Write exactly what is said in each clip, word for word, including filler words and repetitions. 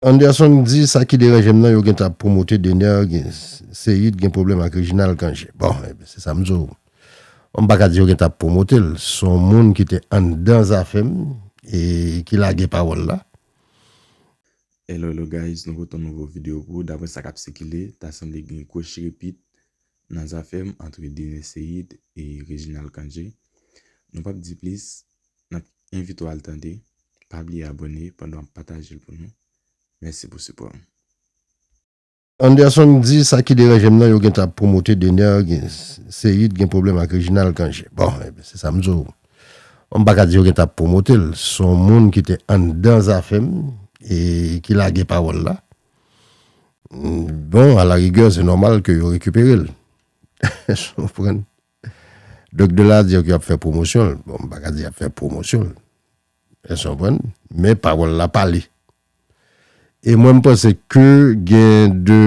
Anderson di, sa ki deranje m nan, yo gentan ap pwomote Dener, gen, Seyid gen pwoblèm ak Reginald Cangé. Bon, ebyen, se sa m di w. M pa ka di yo gentan ap pwomote l. Se yon moun ki te anndan zafè m e ki lage pawòl la. Hello, hello guys, nou pote yon nouvo videyo pou ou. Daprè sa k ap sikile, ta sanble gen gwo chirepit nan zafè m ant Dener Seyid e Reginald Cangé. Nou p ap di plis, n ap envite w al tande. Pa bliye abòne pandan w ap pataje l pou nou. Mèsi pou sipò w. Anderson di, sa ki deranje m nan, yo gentan ap pwomote Dener, gen, Seyid gen pwoblèm ak Reginald Cangé. Bon, ebyen, se sa m di w. M pa ka di yo gentan ap pwomote l. Se yon moun ki te anndan zafè m e ki lage pawòl la. Bon, alarigè, se nòmal ke yo rekipere l. Ou konprann? Donk, de la a di ke y ap fè pwomosyon l. Bon, m pa ka di y ap fè pwomosyon l. Èske w konprann? Men pawòl la pale. E mwen, m panse ke gen de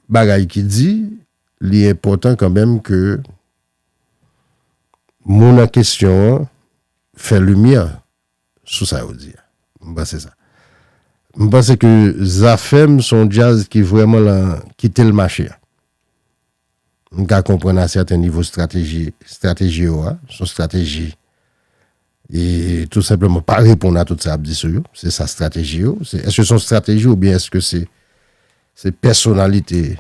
bagay ki di, li enpòtan kanmenm ke moun an kesyon an fè limyè sou sa yo di a. M panse sa. M panse ke Zafèm se yon djaz ki vrèman lan kite l mache a. M ka konprann a sèten nivo estrateji, estrateji yo a, se yon estrateji e tou senpleman pa reponn a tout sa y ap di sou yo. Se sa estrateji yo. Se, èske se yon estrateji oubyen èske se, se pèsonalite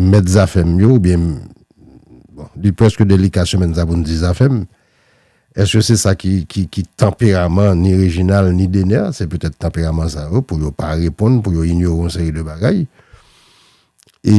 mèt Zafèm yo, oubyen, bon, li prèske delika semèn sa pou n di Zafèm. Èske se sa ki, ki, ki tanperaman ni Reginald ni Dener? Se petèt tanperaman sa yo, pou yo pa reponn, pou yo inyore yon seri de bagay. E,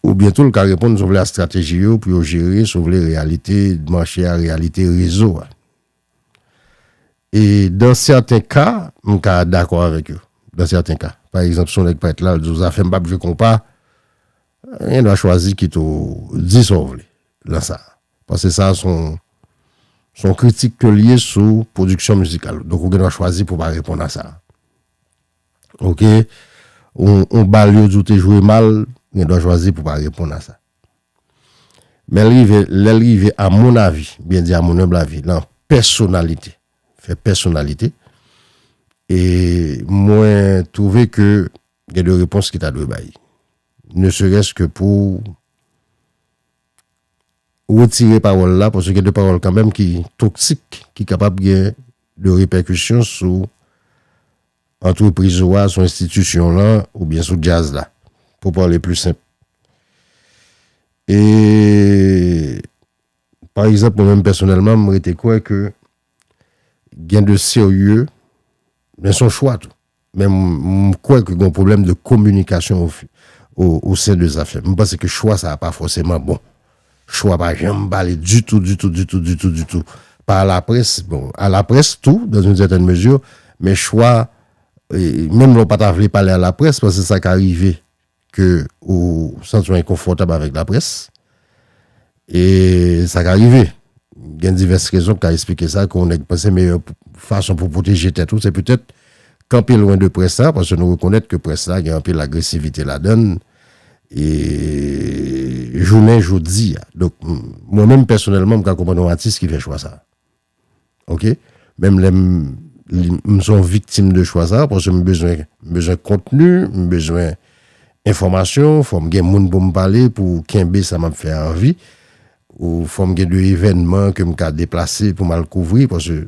oubyen tou, l ka reponn, si w vle, a estrateji yo, pou yo jere, si w vle, reyalite mache a, reyalite rezo a. E, dan sèten ka, m ka dakò avèk yo. Dan sèten ka. Pa egzanp, si yon nèg parèt la, l di w, Zafèm p ap jwe konpa, gen dwa chwazi kite w di sa w vle, lan sa. Paske sa, se yon, se yon kritik ke l ye sou pwodiksyon mizikal ou. Donk, ou gen dwa chwazi pou w pa reponn a sa. Oke? Yon, yon bal yo di w te jwe mal, gen dwa chwazi pou w pa reponn a sa. Men l rive, lè l rive, à mon avis, byen di à mon humble avis, lan pèsonalite, fè pèsonalite, e mwen twouve ke gen de repons ki ta dwe bay. Ne serait-ce que pou retire pawòl la, paske gen de pawòl kanmenm ki toksik, ki kapab gen de repèkisyon sou antrepriz ou a, sou enstitisyon lan, oubyen sou djaz la, pou pale pli senp. E, pa egzanp, mwen menm pèsonèlman, m rete kwè ke gen de serye, men se yon chwa tou. Men m, m kwè ke gen yon pwoblèm de kominikasyon o, o, o sen de Zafèm. M panse ke chwa sa a pa fòseman bon. Chwa pa janm pale ditou, ditou, ditou, ditou, ditou. Pa a laprès, bon, a laprès tou, dans une certaine mesure, men chwa, e, menm lè w pa ta vle pale a laprès, paske sa ka rive ke ou santi w enkonfòtab avèk laprès. E sa ka rive. Gen divès rezon k ka esplike sa, ke yon nèg panse meyè fason pou pwoteje tèt ou, se petèt kanpe lwen de près la, paske nou rekonèt ke près la gen anpil agresivite ladan l, e jounen jodi a. Donk, m, mwen menm pèsonèlman, m ka konprann yon atis ki fè chwa sa. Oke? Menm lè m, li, m se yon viktim de chwa sa, paske m bezwen, m bezwen kontni, m bezwen enfòmasyon, fò m gen moun pou m pale, pou kenbe sa m ap fè a an vi, ou fò m gen de evènman ke m ka deplase pou m al kouvri, paske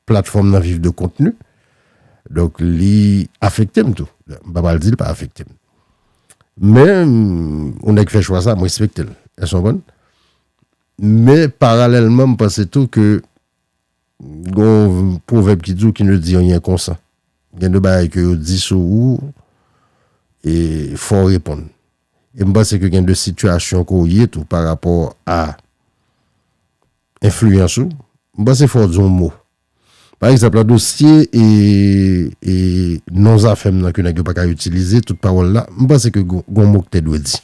platfòm nan viv de kontni. Donk, li afekte m tou. M pa pral di l pa afekte m. Men, yon nèg fè chwa sa, m respekte l. Èske w konprann? Men, paralèlman, m panse tou ke gen yon pwovèb ki di w qui ne dit rien consent. Gen de bagay ke yo di sou ou, e fò w reponn. E m panse ke gen de sitiyasyon ke w ye tou pa rapò a enfliyans ou. M panse fò w di yon mo. Pa egzanp, nan dosye e, e non Zafèm nan ke nèg yo pa ka itilize, tout pawòl la, m panse ke gon, gon mo k te dwe di.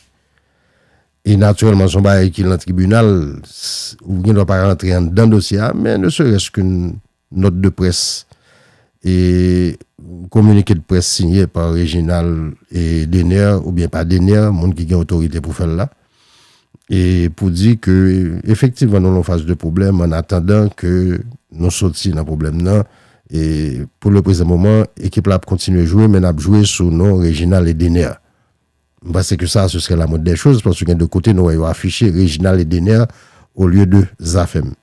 E natirèlman, se yon bagay ki lan tribinal, s, ou gen dwa pa rantre anndan dosye a, men ne serait-ce qu'une note de presse, e kominike de près siyen pa Reginald e Dener, oubyen pa Dener, moun ki gen otorite pou fè l la, e pou di ke efektivman nou lan faz de pwoblèm, an atandan ke nou soti nan pwoblèm nan, E pou le prezan moman, ekip la ap kontinye jwe, men n ap jwe sou non Reginald e Dener. M panse ke sa, ce serait la moindre des choses, paske gen de kote nou wè yo afiche Reginald e Dener olye de Zafèm.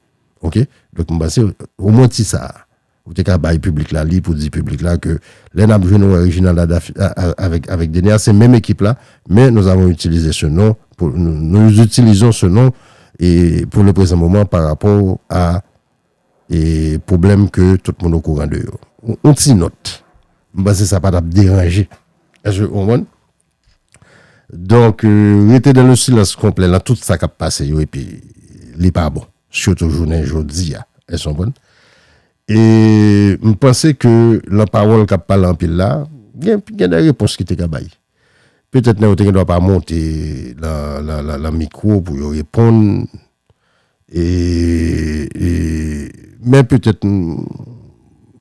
Oke? Donk, m panse, omwen ti sa a, ou te ka bay piblik la li pou di piblik la ke lè n ap jwe nou wè Reginald avèk, avèk Dener, se menm ekip la, men nous avons utilisé ce nom, pour, nous, nous utilisons ce nom et pour le présent moment par rapport à e pwoblèm ke tout moun okouran de yo. Yon ti nòt. M panse sa pa t ap deranje. Èske w konprann? Donk, rete dans le silence complet nan tout sa k ap pase yo, epi li pa bon. Sitou jounen jodi a. Èske w konprann? E m panse ke nan pawòl k ap pale anpil la, gen, gen de repons ki te ka bay. Petèt nèg yo te gen dwa pa monte nan, nan, nan, nan mikwo pou yo reponn. E, e, men petèt, mm,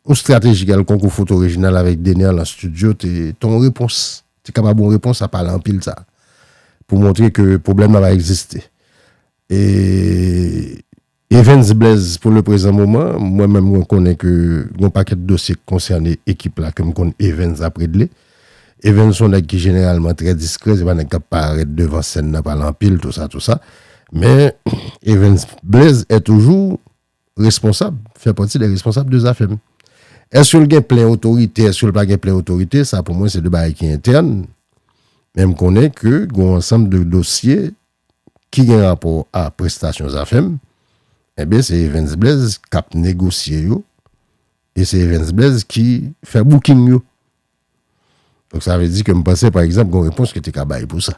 yon estrateji kèlkonk ou foto Reginald avèk Dener nan estidyo te, te yon repons. Te kapab yon repons a pale anpil sa. Pou montre ke pwoblèm nan pa egziste. E Evens Blaise, pou le prezan moman, mwen menm mwen konnen ke yon pakèt dosye k konsène ekip la ke m konn Evens ap regle. Evens se yon nèg ki jeneralman trè diskrè, se pa nèg k ap parèt devan sèn nan pale anpil, tou sa, tou sa. Men Evens Blaise est toujours responsable, fait partie des responsables de Zafèm. Èske l gen plen otorite, èske l pa gen plen otorite, sa pou mwen se de bagay ki entèn. Men m konnen ke gen yon ansanm de dosye ki gen rapò a prestasyon Zafèm, enben, se Evens Blaise k ap negosye yo, e se Evens Blaise ki fè booking yo. Donk, sa vle di ke m panse, pa egzanp, gen yon repons ki te ka bay pou sa.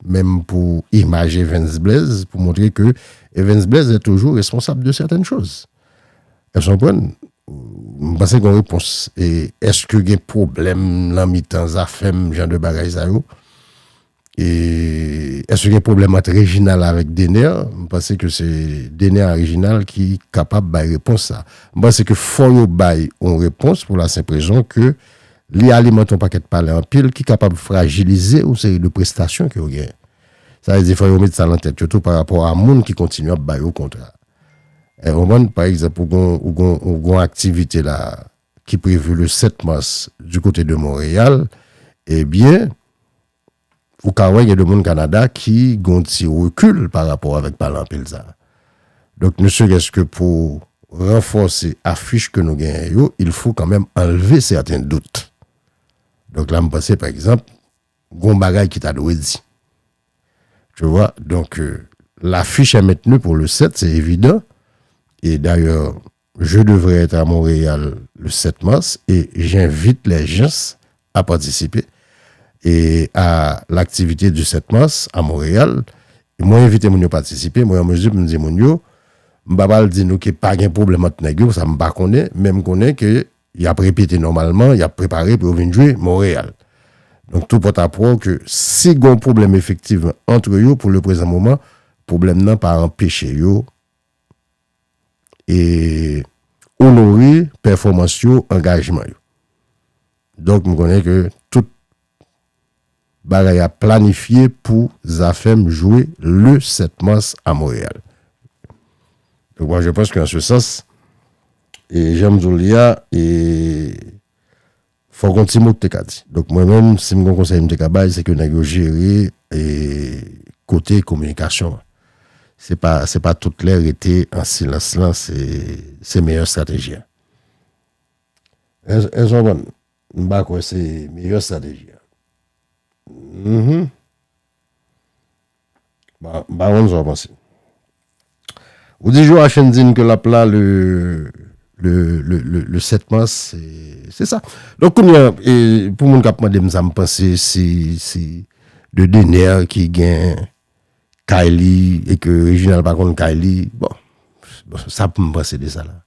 Menm pou imaj Evens Blaise, pou montre ke Evens Blaise est toujours responsable de certaines choses. Èske w konprann? M panse gen yon repons. E èske gen pwoblèm nan mitan Zafèm, jan de bagay sa yo? E èske gen pwoblèm ant Reginald avèk Dener? M panse ke se Dener a Reginald ki kapab bay repons sa. M panse ke fò yo bay yon repons pou la senp rezon ke li alimante yon pakèt pale anpil ki kapab frajilize yon seri de prestasyon ke yo genyen. Sa vle di fò yo met sa nan tèt yo tou pa rapò a moun ki kontinye ap ba yo kontra. E w konprann, pa egzanp, ou gon, ou gon, ou gon aktivite la ki previ le sèt mas du kote de Monreyal, ebyen, ou ka wè gen de moun Kanada ki gon ti rekil pa rapò avèk pale anpil sa. Donk, ne serait-ce que pou ranfòse afich ke nou genyen yo, il faut quand même enlever certains doutes. Donk la, m panse, pa egzanp, gon bagay ki ta dwe di. Tu vois? Donc, euh, l'affiche est maintenue pour le sept, c'est évident. Et d'ailleurs, je devrais être à Montréal le sept mars et j'invite les gens à participer et à l'activité du sept mars à Montréal. E mwen envite moun yo patisipe, mwen an mezi pou m di moun yo, m pa pral di nou ke pa gen pwoblèm ant nèg yo, sa m pa konnen, men m konnen ke y ap repete nòmalman, y ap prepare pou yo vin jwe Monreyal. Donk, tou pòtapwò ke si gen yon pwoblèm efektivman ant yo, pou le prezan moman, pwoblèm nan pa anpeche yo e onore pèfòmans yo, angajman yo. Donk, m konnen ke tout bagay ap planifye pou Zafèm jwe le sèt mas a Monreyal. Donk, mwen, je pense que en ce sens, e jan m di w li a, e fòk yon ti mo k te ka di. Donk, mwen menm, si m gen yon konsèy m te ka bay, se ke nèg yo jere e kote kominikasyon an. Se pa, se pa tout lè rete an silans lan, se, se meyè estrateji a. Èske w konprann? M pa kwè se meyè estrateji a. Mhm. Ba, ba konn sa w panse. Ou di Joachim di n ke l ap la le, le, le, le, le sèt mas, se, se sa. Donk, kounye a, e, pou moun k ap mande m sa m panse, si, si de Dener ki gen kay li e ke Reginald pa konn kay li, bon, bon, sa pou m panse de sa la.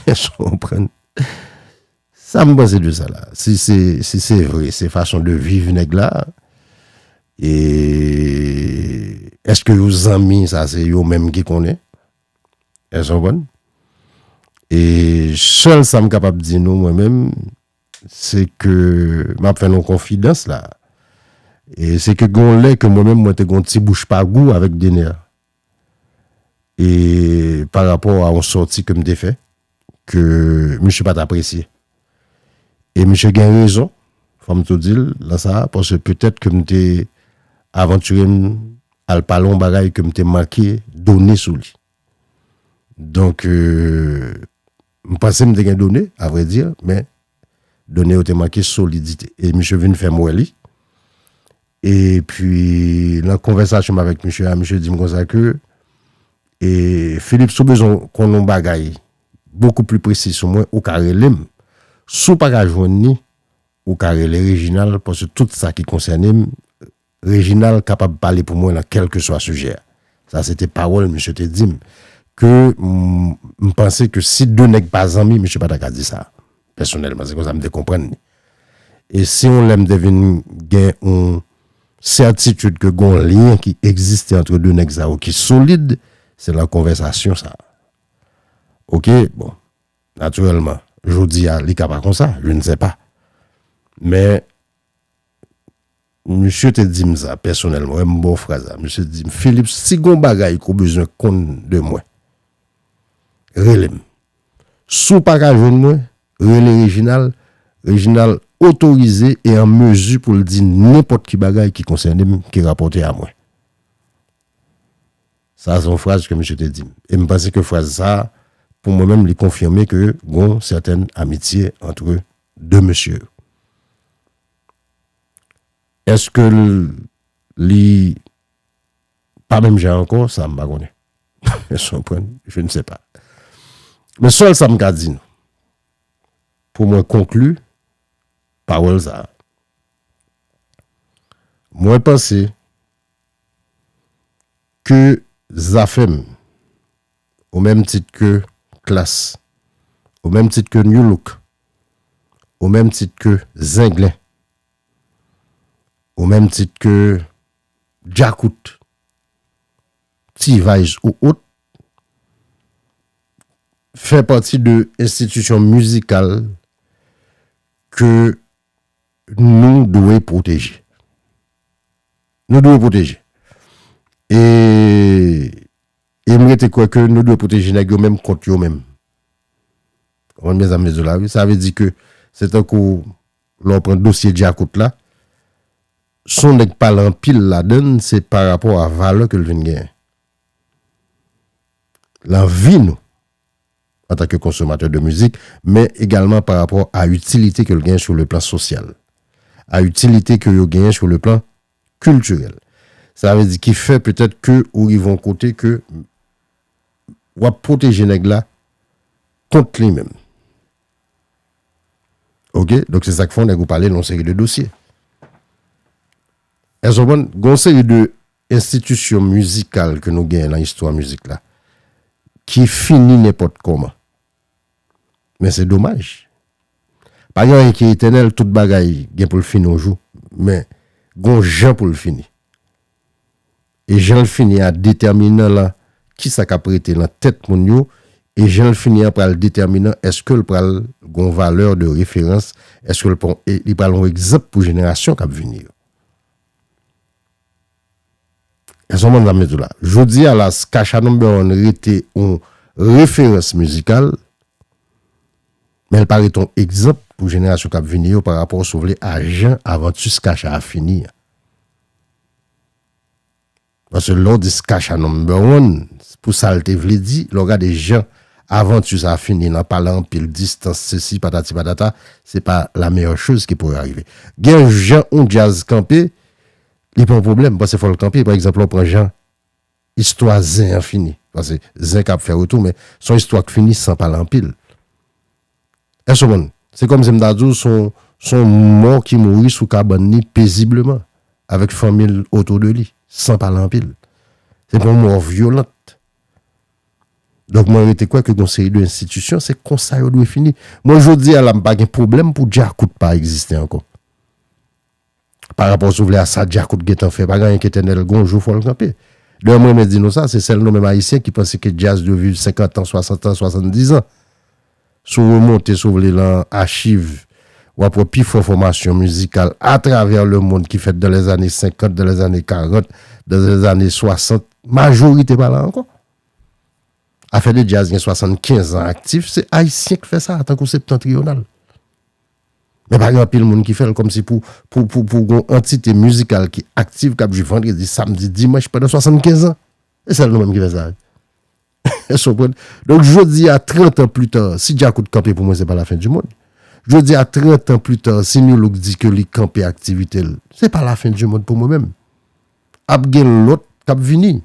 Èske w konprann? Sa m panse de sa la. Si se, si se vre, se fason de viv nèg la, e èske yo zanmi, sa se yo menm ki konnen. Èske w konprann? E sèl sa m kapab di nou, mwen menm, se ke m ap fè nou konfidans la. E se ke gon lè ke mwen menm, mwen te gon ti bouch pa gou avèk Dener. E pa rapò a yon sòti ke m te fè. ke misye pa t apresye. E misye gen rezon, fò m tou di l, nan sa, paske petèt ke m te avantire m al pale yon bagay ke m te manke done sou li. Donk, euh, m panse m te gen done, a vrè di, men done yo te manke solidite. E misye vin fè m wè li. Epi, nan konvèsasyon m avèk misye a, misye di m konsa ke, e, Philippe, si w bezwen konn yon bagay bokou pli presi sou mwen, ou ka rele m. Si w pa ka jwenn li, ou ka rele Reginald, paske tout sa ki konsène m, Reginald kapab pale pou mwen nan kèlkeswa sijè a. Sa se te pawòl misye te di m. Ke m, m panse ke si de nèg pa zanmi, misye pa ta ka di sa. Pèsonèlman, se konsa m te konprann li. E si yon lè m te vin gen yon sètitid ke gon lyen ki egziste ant de nèg sa yo ki solid, se nan konvèsasyon sa. Oke, bon. Natirèlman, jodi a, li ka pa konsa, je ne sais pas. Men, misye te di m sa, pèsonèlman, wè m ba w fraz la. Misye di m, Philippe, si gon bagay ke w bezwen konn de mwen, rele m. Si w pa ka jwenn mwen, rele Reginald. Reginald otorize e an mezi pou l di nenpòt ki bagay ki konsène m, ki rapòte a mwen. Sa se yon fraz ke misye te di m. E m panse ke fraz sa, pou mwen menm, li konfime ke gon sètèn amitye ant de mesye yo. Èske l, li pa menm jan ankò? Sa m pa konnen. Èske w konprann? Je ne sais pas. Men sèl sa m ka di nou, pou mwen konkli pawòl sa a. Mwen panse ke Zafèm, o menm tit ke Klass, o menm tit ke New Look, o menm tit ke Zenglen, o menm tit ke Djakout, T-Vice ou ot, fè pati de enstitisyon mizikal ke nou dwe pwoteje. Nou dwe pwoteje. E, e m rete kwè ke nou dwe pwoteje nèg yo menm kont yo menm. Konprann byen sa m vle di w la, wi. Sa vle di ke se tankou lè w pran dosye Djakout la, se yon nèg pale anpil ladan l, se pa rapò a valè ke l vin genyen. Nan vi nou, antanke konsomatè de mizik, men egalman pa rapò a itilite ke l genyen sou le plan sosyal, a itilite ke yo genyen sou le plan kiltirèl. Sa vle di ki fè petèt ke ou rive yon kote ke w ap pwoteje nèg la kont li menm. Oke? Donk, se sa k fè yon nèg ou pale nan yon seri de dosye. Èske w konprann? Gon seri de enstitisyon mizikal ke nou genyen nan istwa mizik la, ki fini nenpòt kòman. Men se domaj. Pa gen anyen ki etènèl, tout bagay gen pou l fini yon jou. Men, gon jan pou l fini. E jan l fini a detèminan lan kisa k ap rete nan tèt moun yo, e jan l fini an pral detèminan èske l pral gon valè de referans, èske l pran, e li pral yon egzanp pou jenerasyon k ap vini yo. Èske w konprann sa m vle di w la? Jodi a la, Skacha Number One rete yon referans mizikal, men l pa rete yon egzanp pou jenerasyon k ap vini yo pa rapò, si w vle, a jan avanti Skacha a fini an. Paske lè w di Skacha Number One, pou sa l te vle di, lè w gade jan avanti sa a fini nan pale anpil, distans, sesi, patati patata, se pa la meilleure chose qui pourrait arriver. Gen jan yon djaz kanpe, li pa yon pwoblèm, paske fò l kanpe. Pa egzanp, lè w pran jan istwa Zen an fini, paske Zen ka ap fè retou, men se yon istwa k fini san pale anpil. Èske w konprann? Se kòmsi m ta di w, se yon, se yon mò ki mouri sou kabann li pezibleman, avèk fanmi l otou de li, san pale anpil. Se pa yon mò vyolan. Donk, mwen rete kwè ke gon seri de enstitisyon, se konsa yo dwe fini. Mwen, jodi a la, m pa gen pwoblèm pou Djakout pa egziste ankò. Pa rapò, si w vle, a sa Djakout gentan fè, pa gen anyen k etènèl, gon jou fò l kanpe. Dayè, mwen renmen di nou sa, se sèl nou menm Ayisyen ki panse ke djaz dwe viv senkant an, swasant an, swasanndizan. Si w remonte, si w vle, lan achiv, w ap wè pifò fòmasyon mizikal atravè lemonn ki fèt dan lèzane senkant, dan lèzane karant, dan lèzane swasant, majorite pa la ankò. Afè de djaz gen swasannkenz an aktif, se Ayisyen k fè sa, tankou Septentrional. Men pa gen anpil moun ki fè l kòmsi pou, pou, pou, pou gon antite mizikal ki aktif, k ap jwe vandredi, samdi, dimanch pandan swasannkenz an. E sèl nou menm ki fè sa. Èske w konprann? Donk, jodi a, trant an pli ta, si Djakout kanpe pou mwen, se pa lafen di mond. Jodi a, trant an pli ta, si Nu Look di ke li kanpe aktivite l, se pa lafen di mond pou mwen menm. Ap gen lòt k ap vini.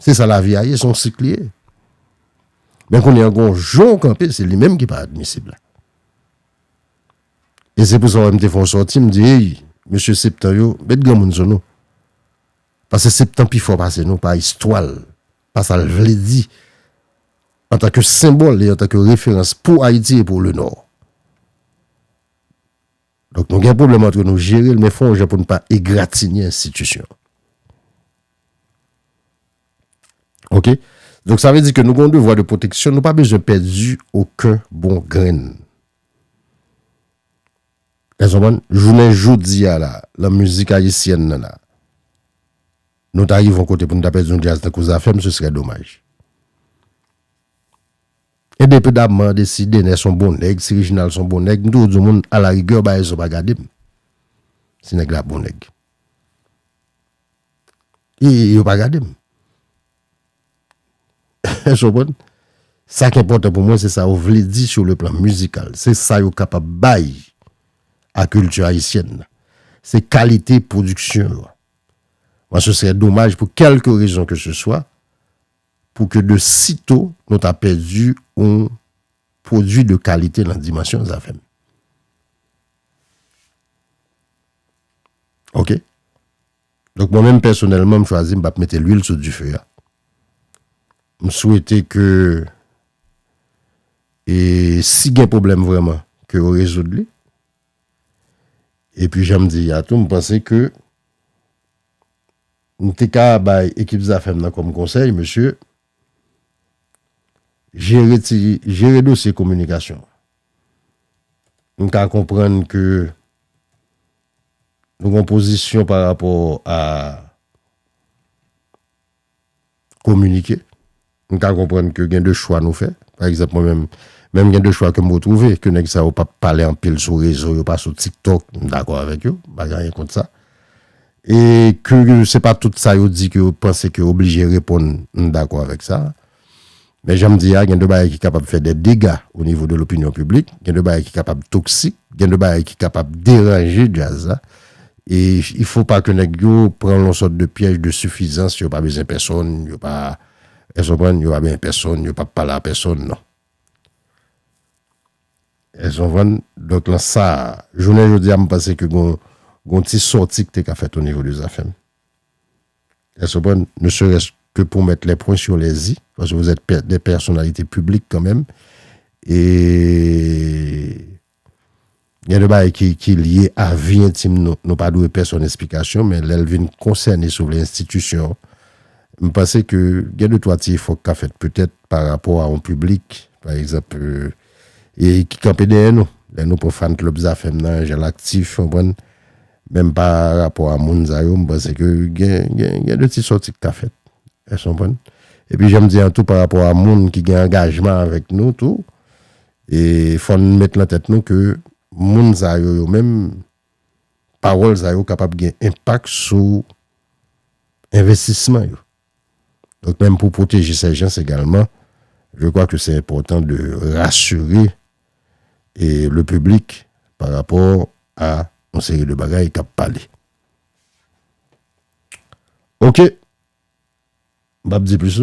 Se sa lavi a ye, se yon sik li ye. Men kounye a, gon jan w kanpe, se li menm ki pa admisib la. E se pou sa w wè m te fè yon sòti, m di, hey, mesye Septan yo, met granmoun sou nou. Paske Septan pi fò pase nou pa istwa l, pa sa l vle di, antanke senbòl e antanke referans pou Ayiti e pou Lenò. Donk, nou gen pwoblèm antre nou, jere l, men fè yon jan pou n pa egratinye enstitisyon. Oke? Donk, sa vle di ke nou gen yon devwa de pwoteksyon, nou pa bezwen pèdi okenn bon grenn. Èske w konprann? Jounen jodi a la, nan mizik ayisyèn nan la, nou ta rive yon kote pou nou ta pèdi yon djaz tankou Zafèm, ce serait dommage. Endepandaman de si Denè se yon bon nèg, si Reginald se yon bon nèg, m toujou di moun, alarigè, bagay sa yo pa gade m. Si nèg la bon nèg. E yo pa gade m. Èske w konprann? Sa ki enpòtan pou mwen, se sa yo vle di sur le plan musical. Se sa yo kapab bay a kilti ayisyèn nan. Se kalite pwodiksyon yo. Mwen, ce serait dommage pour quelque raison que ce soit, pou ke de sito nou ta pèdi yon pwodui de kalite nan dimansyon Zafèm. Oke? Donk, mwen menm pèsonèlman, m chwazi, m p ap mete lwil sou dife a. M swete ke, e, si gen pwoblèm vrèman, ke yo rezoud li. Epi, jan m di a tou, m panse ke m te ka bay ekip Zafèm nan kòm konsèy, mesye, jere ti, jere dosye kominikasyon. M ka konprann ke nou gen yon pozisyon pa rapò a kominike. M ka konprann ke gen de chwa nou fè. Pa egzanp, mwen menm, menm gen de chwa ke m retwouve, ke nèg sa yo p ap pale anpil sou rezo, yo pa sou TikTok, m dakò avèk yo, m pa gen anyen kont sa. E ke se pa tout sa yo di ke yo panse ke yo oblije reponn, m dakò avèk sa. Men jan m di a, gen de bagay ki kapab fè de dega o nivo de lopinyon piblik, gen de bagay ki kapab toksik, gen de bagay ki kapab deranje djaz la. E il faut pas que nèg yo pran yon sòt de pyèj de sifizans, yo pa bezwen pèsonn, yo pa, èske w konprann, yo pa bezwen pèsonn, yo p ap pale a pèsonn, non. Èske w konprann? Donk, lan sa, jounen jodi a, m panse ke gon, gon ti sòti ki te ka fèt o nivo de Zafèm. Èske w konprann? Ne serait-ce que pour mettre les points sur les i, parce que vous êtes pe- des personnalités publiques quand même. E gen de bagay ki, ki lye a vi entim nou. Nou pa dwe pèsonn esplikasyon, men lè l vin konsène, si w vle, enstitisyon, m panse ke gen de twa ti efò k ka fèt, petèt, pa rapò a yon piblik, pa egzanp, e, e ki kanpe dèyè nou. Lè nou pran fan club Zafèm nan, jan l aktif, w konprann? Menm pa rapò a moun sa yo, m panse ke gen, gen, gen de ti sòti k ka fèt. Èske w konprann? Epi, jan m di an tou, pa rapò a moun ki gen angajman avèk nou tou, e fò n met nan tèt nou ke moun sa yo, yo menm, pawòl sa yo kapab gen enpak sou envestisman yo. Donk, menm pou pwoteje ces gens également, je crois que c'est important de rassurer, e, le public par rapport à yon seri de bagay k ap pale. Oke. M p ap di plis, non.